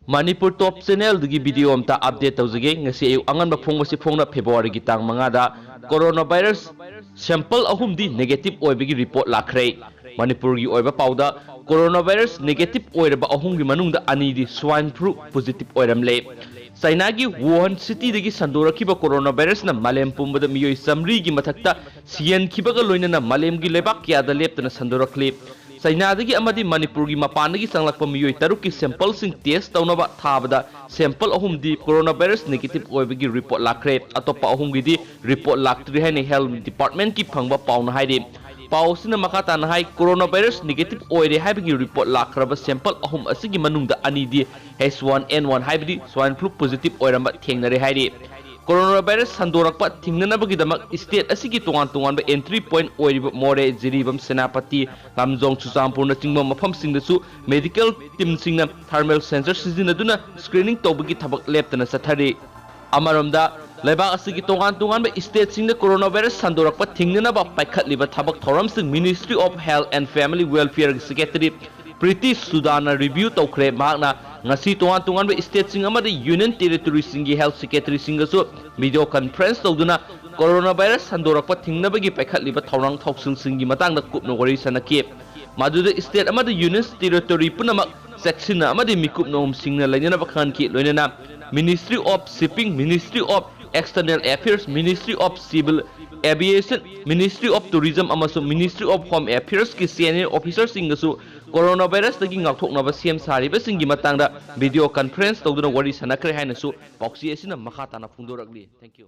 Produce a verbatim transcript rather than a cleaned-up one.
ꯃꯅꯤꯄꯨꯔ ꯇꯣꯞ ꯆꯦꯅꯦꯜꯗꯒꯤ video ꯑꯝꯇ update ꯇꯧꯖꯒꯦ꯫ ꯉꯁꯤ ꯑꯌꯨꯛ ꯑꯉꯟꯕ ꯐꯣꯡꯕꯁꯤ ꯐꯣꯡꯅ ꯐꯦꯕ꯭ꯔꯨꯋꯥꯔꯤꯒꯤ ꯇꯥꯡ ꯃꯉꯥꯗ ꯀꯣꯔꯣꯅꯥ ꯚꯥꯏꯔꯁ ꯁꯦꯝꯄꯜ ꯑꯍꯨꯝꯗꯤ ꯅꯦꯒꯦꯇꯤꯚ ꯑꯣꯏꯕꯒꯤ ꯔꯤꯄꯣꯔꯠ ꯂꯥꯛꯈ꯭ꯔꯦ꯫ ꯃꯅꯤꯄꯨꯔꯒꯤ ꯑꯣꯏꯕ ꯄꯥꯎꯗ ꯀꯣꯔꯣꯅꯥ ꯚꯥꯏꯔꯁ ꯅꯦꯒꯦꯇꯤꯚ ꯑꯣꯏꯔꯕ ꯑꯍꯨꯝꯒꯤ ꯃꯅꯨꯡꯗ ꯑꯅꯤꯗꯤ ꯁ꯭ꯋꯥꯏꯟ ꯐ꯭ꯂꯨ ꯄꯣꯖꯤꯇꯤꯚ ꯑꯣꯏꯔꯝꯂꯦ꯫ ꯆꯥꯏꯅꯥꯒꯤ ꯋꯨꯍꯥꯟ ꯁꯤꯇꯤꯗꯒꯤ ꯁꯟꯗꯣꯔꯛꯈꯤꯕ ꯀꯣꯔꯣꯅꯥ ꯚꯥꯏꯔꯁꯅ ꯃꯥꯂꯦꯝ ꯄꯨꯝꯕꯗ ꯃꯤꯑꯣꯏ ꯆꯥꯃꯔꯤꯒꯤ ꯃꯊꯛꯇ ꯁꯤꯍꯟꯈꯤꯕꯒ ꯂꯣꯏꯅꯅ ꯃꯥꯂꯦꯝꯒꯤ ꯂꯩꯕꯥꯛ ꯀꯌꯥꯗ ꯂꯦꯞꯇꯅ ꯁꯟꯗꯣꯔꯛꯂꯤ꯫ ꯆꯥꯏꯅꯥꯗꯒꯤ ꯑꯃꯗꯤ ꯃꯅꯤꯄꯨꯔꯒꯤ ꯃꯄꯥꯟꯗꯒꯤ ꯆꯪꯂꯛꯄ ꯃꯤꯑꯣꯏ ꯇꯔꯨꯛꯀꯤ ꯁꯦꯝꯄꯜꯁꯤꯡ ꯇꯦꯁ ꯇꯧꯅꯕ ꯊꯥꯕꯗ ꯁꯦꯝꯄꯜ ꯑꯍꯨꯝꯗꯤ ꯀꯣꯔꯣꯅꯥ ꯚꯥꯏꯔꯁ ꯅꯦꯒꯦꯇꯤꯚ ꯑꯣꯏꯕꯒꯤ ꯔꯤꯄꯣꯔꯠ ꯂꯥꯛꯈ꯭ꯔꯦ꯫ ꯑꯇꯣꯞꯄ ꯑꯍꯨꯝꯒꯤꯗꯤ ꯔꯤꯄꯣꯔꯠ ꯂꯥꯛꯇ꯭ꯔꯤ ꯍꯥꯏꯅ ꯍꯦꯜꯊ ꯗꯤꯄꯥꯔꯠꯃꯦꯟꯠꯀꯤ ꯐꯪꯕ ꯄꯥꯎꯅ ꯍꯥꯏꯔꯤ꯫ ꯄꯥꯎ ꯑꯁꯤꯅ ꯃꯈꯥ ꯇꯥꯅ ꯍꯥꯏ, ꯀꯣꯔꯣꯅꯥ ꯚꯥꯏꯔꯁ ꯅꯦꯒꯦꯇꯤꯚ ꯑꯣꯏꯔꯦ ꯍꯥꯏꯕꯒꯤ ꯔꯤꯄꯣꯔꯠ ꯂꯥꯛꯈ꯭ꯔꯕ ꯁꯦꯝꯄꯜ ꯑꯍꯨꯝ ꯑꯁꯤꯒꯤ ꯃꯅꯨꯡꯗ ꯑꯅꯤꯗꯤ ꯍꯩꯆ ꯋꯥꯟ ꯑꯦꯟ ꯋꯥꯟ ꯍꯥꯏꯕꯗꯤ ꯁ꯭ꯋꯥꯏꯟ ꯐ꯭ꯂꯨ ꯄꯣꯖꯤꯇꯤꯚ ꯑꯣꯏꯔꯝꯕ ꯊꯦꯡꯅꯔꯦ ꯍꯥꯏꯔꯤ꯫ ꯀꯣꯔꯣꯅꯥ ꯚꯥꯏꯔꯁ ꯁꯟꯗꯣꯔꯛꯄ ꯊꯤꯡꯅꯅꯕꯒꯤꯗꯃꯛ ꯁ꯭ꯇꯦꯠ ꯑꯁꯤꯒꯤ ꯇꯣꯉꯥꯟ ꯇꯣꯉꯥꯟꯕ ꯑꯦꯟꯇ꯭ꯔꯤ ꯄꯣꯏꯟꯠ ꯑꯣꯏꯔꯤꯕ ꯃꯣꯔꯦ, ꯖꯤꯔꯤꯕꯥꯝ, ꯁꯦꯅꯥꯄꯇꯤ, ꯂꯝꯖꯣꯡ, ꯆꯨꯔꯆꯥꯟꯄꯨꯔꯅꯆꯤꯡꯕ ꯃꯐꯝꯁꯤꯡꯗꯁꯨ ꯃꯦꯗꯤꯀꯦꯜ ꯇꯤꯝꯁꯤꯡꯅ ꯊꯔꯃꯦꯜ ꯁꯦꯟꯁꯔ ꯁꯤꯖꯤꯟꯅꯗꯨꯅ ꯁ꯭ꯀ꯭ꯔꯤꯅꯤꯡ ꯇꯧꯕꯒꯤ ꯊꯕꯛ ꯂꯦꯞꯇꯅ ꯆꯠꯊꯔꯤ꯫ ꯑꯃꯔꯣꯝꯗ, ꯂꯩꯕꯥꯛ ꯑꯁꯤꯒꯤ ꯇꯣꯉꯥꯟ ꯇꯣꯉꯥꯟꯕ ꯁ꯭ꯇꯦꯠꯁꯤꯡꯗ ꯀꯣꯔꯣꯅꯥ ꯚꯥꯏꯔꯁ ꯁꯟꯗꯣꯔꯛꯄ ꯊꯤꯡꯅꯅꯕ ꯄꯥꯏꯈꯠꯂꯤꯕ ꯊꯕꯛ ꯊꯧꯔꯝꯁꯤꯡ Ministry of Health and Family Welfareꯒꯤ ꯁꯦꯀ꯭ꯔꯦꯇꯔꯤ ꯄ꯭ꯔꯤꯇꯤ ꯁꯨꯗꯥꯟꯅ ꯔꯤꯚ꯭ꯌꯨ ꯇꯧꯈ꯭ꯔꯦ꯫ ꯃꯍꯥꯛꯅ ꯉꯁꯤ ꯇꯣꯉꯥꯟ ꯇꯣꯉꯥꯟꯕ ꯁ꯭ꯇꯦꯠꯁꯤꯡ ꯑꯃꯗꯤ ꯌꯨꯅꯤꯌꯟ ꯇꯦꯔꯤꯇꯣꯔꯤꯁꯤꯡꯒꯤ ꯍꯦꯜꯊ ꯁꯦꯀ꯭ꯔꯦꯇꯔꯤꯁꯤꯡꯒꯁꯨ ꯚꯤꯗꯤꯑꯣ ꯀꯟꯐꯔꯦꯟꯁ ꯇꯧꯗꯨꯅ ꯀꯣꯔꯣꯅꯥ ꯚꯥꯏꯔꯁ ꯁꯟꯗꯣꯔꯛꯄ ꯊꯤꯡꯅꯕꯒꯤ ꯄꯥꯏꯈꯠꯂꯤꯕ ꯊꯧꯔꯥꯡ ꯊꯧꯁꯤꯜꯁꯤꯡꯒꯤ ꯃꯇꯥꯡꯗ ꯀꯨꯞꯅ ꯋꯥꯔꯤ ꯁꯥꯟꯅꯈꯤ꯫ ꯃꯗꯨꯗ ꯁ꯭ꯇꯦꯠ ꯑꯃꯗꯤ ꯌꯨꯅꯤꯌꯟ ꯇꯦꯔꯤꯇꯣꯔꯤ ꯄꯨꯝꯅꯃꯛ ꯆꯦꯛꯁꯤꯟꯅ ꯑꯃꯗꯤ ꯃꯤꯀꯨꯞ ꯅꯣꯝꯁꯤꯡꯅ ꯂꯩꯅꯅꯕ ꯈꯪꯍꯟꯈꯤ꯫ ꯂꯣꯏꯅꯅ Ministry of Shipping, Ministry of External Affairs, Ministry of Civil Aviation, Ministry of Tourism ꯑꯃꯁꯨꯡ Ministry of Home Affairsꯀꯤ ꯁꯦꯅꯤꯌꯔ ꯑꯣꯐꯤꯁꯔꯁꯤꯡꯒꯁꯨ ꯀꯣꯔꯣꯅꯥ ꯚꯥꯏꯔꯁꯇꯒꯤ ꯉꯥꯛꯊꯣꯛꯅꯕ ꯁꯦꯝ ꯁꯥꯔꯤꯕꯁꯤꯡꯒꯤ ꯃꯇꯥꯡꯗ ꯚꯤꯗꯤꯑꯣ ꯀꯟꯐꯔꯦꯟꯁ ꯇꯧꯗꯨꯅ ꯋꯥꯔꯤ ꯁꯥꯟꯅꯈ꯭ꯔꯦ ꯍꯥꯏꯅꯁꯨ ꯄꯥꯎꯆꯦ ꯑꯁꯤꯅ ꯃꯈꯥ ꯇꯥꯅ ꯐꯣꯡꯗꯣꯔꯛꯂꯤ꯫ Thank you.